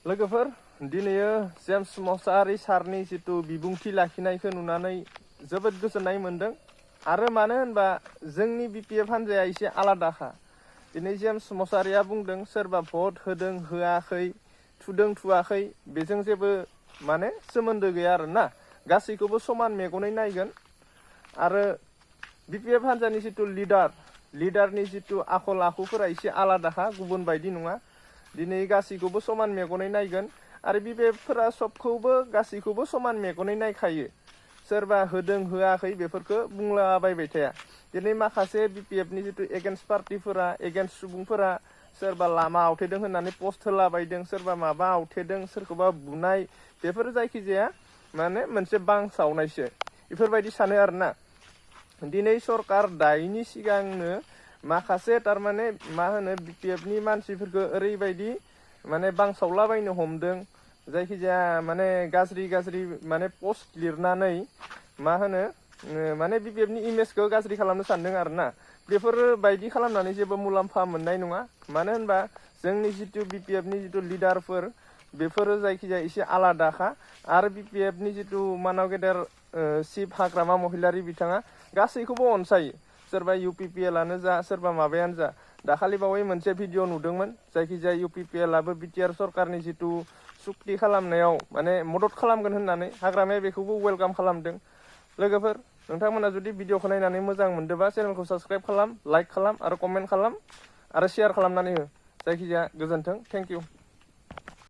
लोगोफोर दिनैयो जेम्स मसाहारि सारनि जितु बिबुंथि लाखिनायखौ नुनानै जोबोद गोजोननाय मोन्दों। आरो मानो होनबा जोंनि बिपिएफ हान्जाया एसे आलादाखा। दिनै जेम्स मसाहारिया बुंदों सोरबा भट होदों होआखै थुदों थुआखै बेजों जेबो माने सोमोन्दो गैया आरोना, गासैखौबो समान मेगनै नायगोन। आरो बिपिएफ हान्जानि जितु लिडारनि जितु आखल आखुफोरा एसे आलादाखा, गुबुन बायदि नङा। दिनै गासैखौबो समान मेगनै नायगोन आरो बिपिएफफोरा सबखौबो गासैखौबो समान मेगनै नायखायो। सोरबा होदों होआखै बेफोरखौ बुंलाबायबाय थाया। दिनै माखासे बिपिएफनि जितु एगेन्स्ट पार्टिफोरा एगेन्स्ट सुबुंफोरा सोरबा लामा आवथेदों होननानै पस्ट होलाबायदों, सोरबा माबा आवथेदों, सोरखौबा बुनाय, बेफोर जायखिजाया माने मोनसे बांसावनायसो बेफोरबायदि सानो आरोना। दिनै सरकार दायनि सिगांनो माखासे थारमाने मा होनो बिपिएफनि मानसिफोरखौ ओरैबायदि माने बांसावलाबायनो हमदों, जायखिजाया माने गाज्रि माने पस्ट लिरनानै मा होनो माने बिपिएफनि इमेजखौ गाज्रि खालामनो सानदों आरोना। बेफोरबायदि खालामनानै जेबो मुलाम्फा मोननाय नङा। मानो होनबा जोंनि जितु बिपिएफनि जितु लिडारफोर बेफोरो जायखिजाया एसे आलादाखा। आरो बिपिएफनि जितु मानाव गेदेर चिफ हाग्रामा महिलारि बिथाङा गासैखौबो अनसायो। सोरबा इउपिपिएलआनो जा सोरबा माबायानो जा। दाखालि बावै मोनसे भिडिअ नुदोंमोन, जायखिजाया इउपिपिएलआबो बिटिआर सरकारनि जितु सुक्ति खालामनायाव माने मदद खालामगोन होननानै हाग्रामाया बेखौबो वेलकाम खालामदों। लोगोफोर नोंथांमोना जुदि भिडिअखौ नायनानै मोजां मोनदोंबा चेनेलखौ साबस्क्राइब खालाम, लाइक खालाम आरो कमेन्ट खालाम आरो शेयार खालामनानै हो। जायखिजाया गोजोन्थों, थेंक इउ।